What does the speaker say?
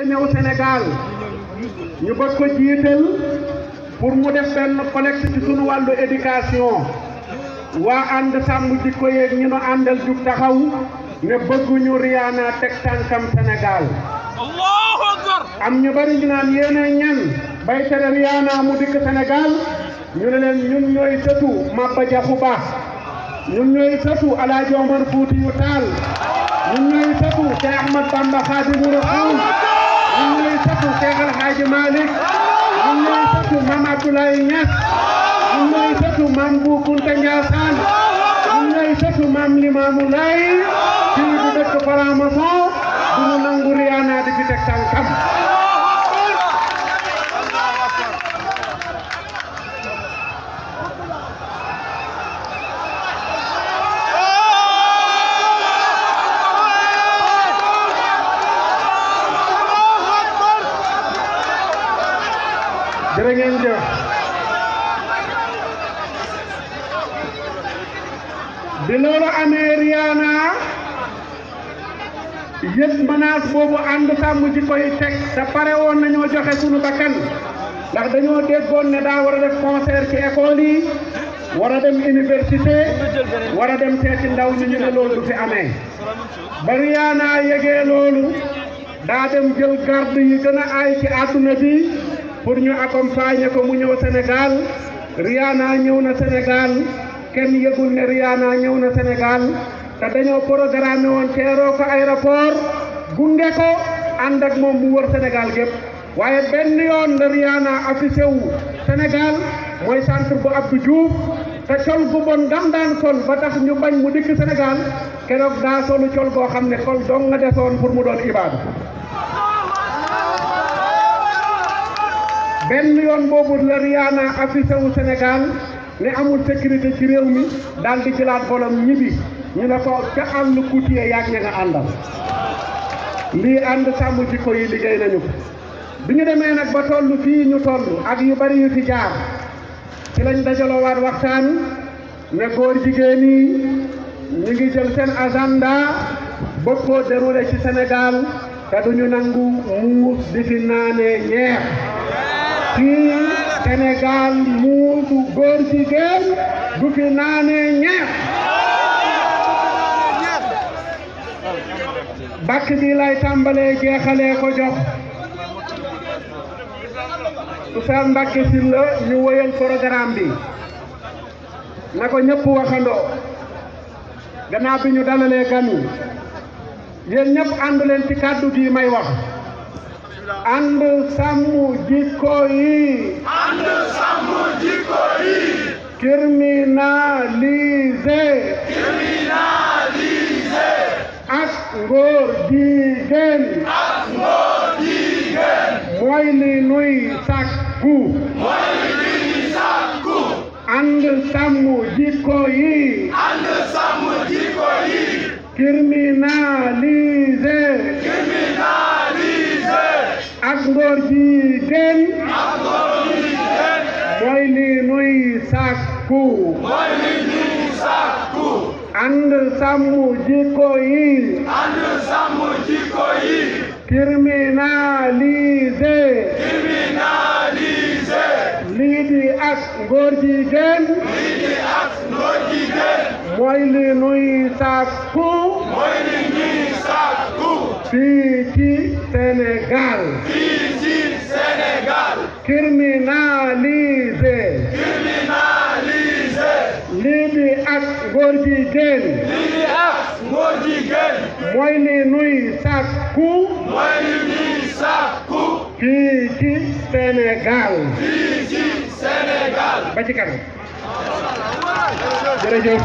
ñëw Sénégal ñu bëgg ko jiital pour mu def benn collecte ci sunu wàllu éducation waa ànd sàmm jikko yeeg ñu nu àndal jug taxaw ne bëgguñu Rihanna teg tànkam Sénégal. Allahu akbar. am ñu bari ñu naan yéenay ñan bay tere Rihanna mu dikk Sénégal ñu ne leen ñun ñooy sëtu Maba Jaxu Ba ñun ñooy sëtu Alaaji Omar Fuutiyu Taal ñun ñooy sëtu Cheikh Ahmad Bamba Xaadimu Rasuul ñun ñooy sëtu Cheikh El Hadji Malick ñun ñooy sëtu Mame Abdoulaye Niass ñun ñooy sëtu Mame Bou Kounta Ndiassane ñun ñooy sëtu Mame Limamou Laye fii du dëkk Franc-Maçon du ñu nangu Rihanna di fi teg tànkam. jërë ngeen jëf bi loolu amee Rihanna yëpp menace boobu ànd sàmm ji koy teg te pare woon nañoo joxe sunu bakkan ndax dañoo déggoon ne daa war a def concert ci école yi war a dem université war a dem seeti ndaw ñi ñu ne loolu du fi amee ba Rihanna yegee loolu daa dem jël garde yi gën a aay ci àdduna bi pour ñu accompagner ko mu ñëw Sénégal Rihanna ñëw na Sénégal kenn yëgul ne Rihanna ñëw na Sénégal te dañoo programmé woon teeroo ko aéroport gunge ko ànd ak moom mu wër Sénégal gépp waaye benn yoon la Rihanna affiché wu Sénégal mooy centre bu Abdou Diouf te col gu bon ngam daan sol ba tax ñu bañ mu dikk Sénégal keroog daa solu col goo xam ne kol dong nga desoon pour mu doon ibaadu benn yoon boobu la Rihanna affiché wu Sénégal ne amul sécurité ci réew mi daal di jëlaat bolom ñibbi ñu ne ko ca àll kutiye yaag ña nga àndal lii ànd sàmm jikko yi liggéey nañu ko bi ñu demee nag ba toll fii ñu toll ak yu bari yu fi jaar ci lañ dajaloowaat waxtaan ne góor jigéen yi ñu ngi jël seen agenda bëgg koo déroulé ci Sénégal te duñu nangu muus di fi naanee ñeex fii Sénégal muusu góor jigéen du fi naanee ñeex bàkk bi lay tàmbalee jeexalee ko jox Oustaz Mbacké Sylla ñu woyal programme bi na ko ñëpp waxandoo gannaaw bi ñu dalalee gan yi yéen ñëpp ànd leen ci kàddu gi may wax ànd sàmm jikko yi ànd sàmm jikko yi criminalisé ak ngóor jigéen mooy li nuy sàkku ànd sàmm jikko yi criminalisé ak ngóor jigéen mooy li nuy sàkku ànd sàmm jikko yi criminalisé lii di ak ngóor jigéen mooy li nuy sàkku fii ci Sénégal criminalisé lii di ak ngóor jigéen mooy li nuy sàkku fii ci Sénégal ba ci kanam jërëjëf